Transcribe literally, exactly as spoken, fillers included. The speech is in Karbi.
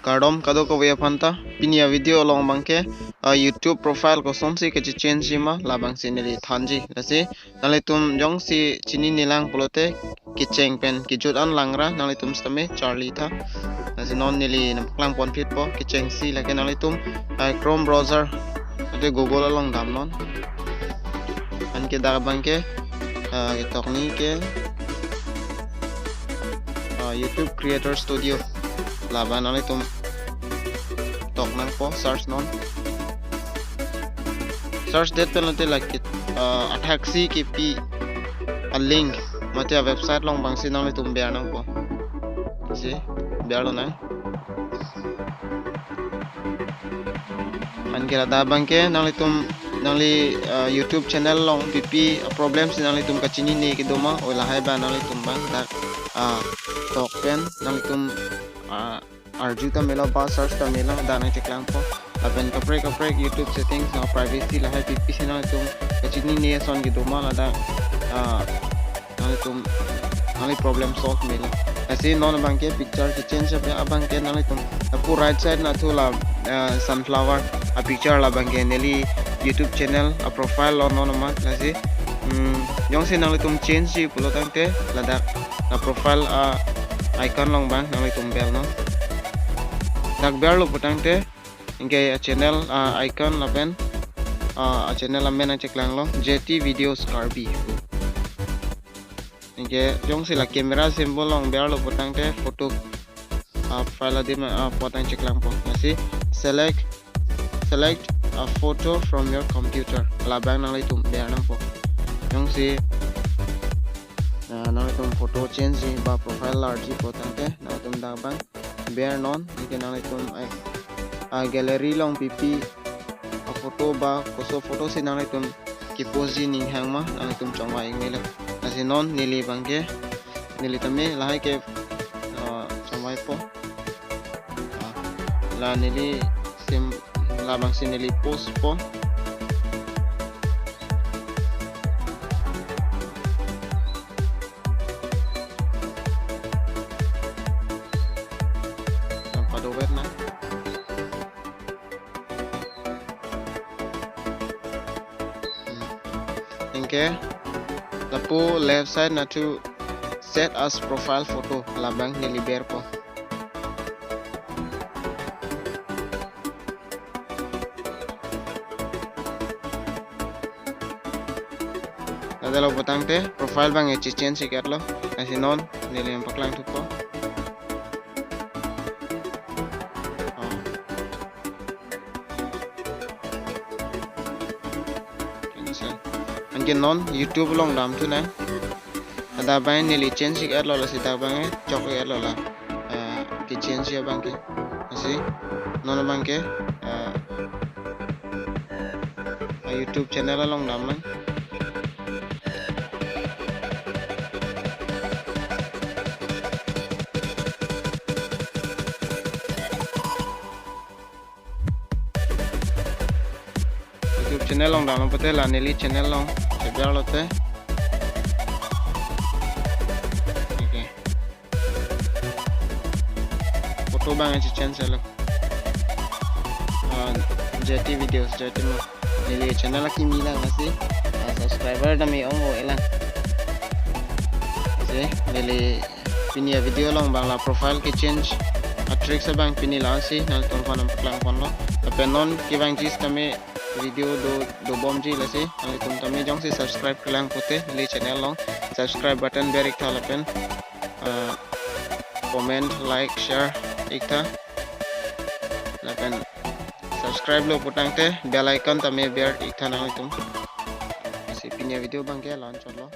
Kardom kadokave aphanta, pini a-video along abangke, ah, YouTube profile kosonsi kachechange ji ma, labangsi neli thanji. Lasi nanglitum jongsi chinine lang pulote kecheng pen kejut an langra, nanglitum sitame charli tha. Lasi non neli nangpaklang ponphitpo, kechengsi lake nanglitum, ah, Chrome browser, ate Google along damnon. Anke dak abangke, ah, ketokji ke, ah, YouTube Creator Studio. Labang nanglitum tok nangpo, search non. Search det pen lote lake, ah, athaksi kipi a-link mate a-website along abangsi nanglitum ber nangpo. Si, berlo nang. Anke ladak abangke nanglitum, nangli, ah, YouTube channel along pipi a-problem si nanglitum kachinine kedo ma, o lahai abang nanglitum abang dak, ah, tok pen nanglitum, ah, arju ta melo ba search ta melo, dak nangcheklangpo. Lapen kaprek kaprek YouTube settings, ah, privacy lahai pipi si nanglitum kachinine ason kedo ma, ladak, ah, nanglitum, nangli problem solve melo. Lasi non abangke picture kechange abang, abangke nanglitum lapu right side nathu la, eh, sunflower a-picture, labangke neli YouTube channel a-profile lo non ma. Lasi, hmm, jongsi nanglitum change ji pulo tangte ladak la profile a-icon along abang nanglitum bernon. Dak berlo pu tangte, anke a-channel a-icon lapen, ah, a-channel amen nangcheklanglo, J T Videos Karbi. Anke jongsi la camera symbol along berlo pu tangte photo, ah, file adim, ah, apot nangcheklangpo. Lasi select, select a photo from your computer. Labang nanglitum ber nangpo. Jongsi, ah, nanglitum photo change ji ba profile larji pu tangte nanglitum dak abang bernon, anke nanglitum, eh, a-gallery along pipi a-photo ba koso photo si nanglitum kepost ji ninghang ma, nanglitum chongvai melo. Lasi non neli abangke, neli tame lahai ke, ah, chongvaipo. Ah, la neli sim, labangsi neli postpo. Nangpadover nang. Hmm. Anke lapu left side nathu set as profile photo, labang neli berpo. Ladak lo pu tangte profile abang e chechange iketlo. Lasi non neli nangpaklang thupo. Oh. Cancel. Anke non YouTube along damthu nang. Ladak abang neli change iketlo, lasi dak abang e chok iketlo la, eh, kechange abangke. Lasi non abangke, eh, a-YouTube channel along dam nang. YouTube channel along damlo pute la neli channel along cheberlo te. Okay. Photo abang e chechange lo. Ah, J T Videos, J T mo. Neli channel akimi lang lasi, ah, subscriber tame ong-o-e lang. Lasi neli pini a-video along abang la profile kechange a-tricks abang pini la-ansi nanglitum aphan nangpaklang ponlo. Lapen non kevangji sitame video do, dobomji, lasi nanglitum tame jongsi subscribe klemkle pute neli channel along subscribe button ber iktha lapen, ah, comment, like, share iktha. Lapen subscribe lo pu tangte bell icon tame ber iktha nanglitum. Lasi pini a-video abangke la-an chotlo.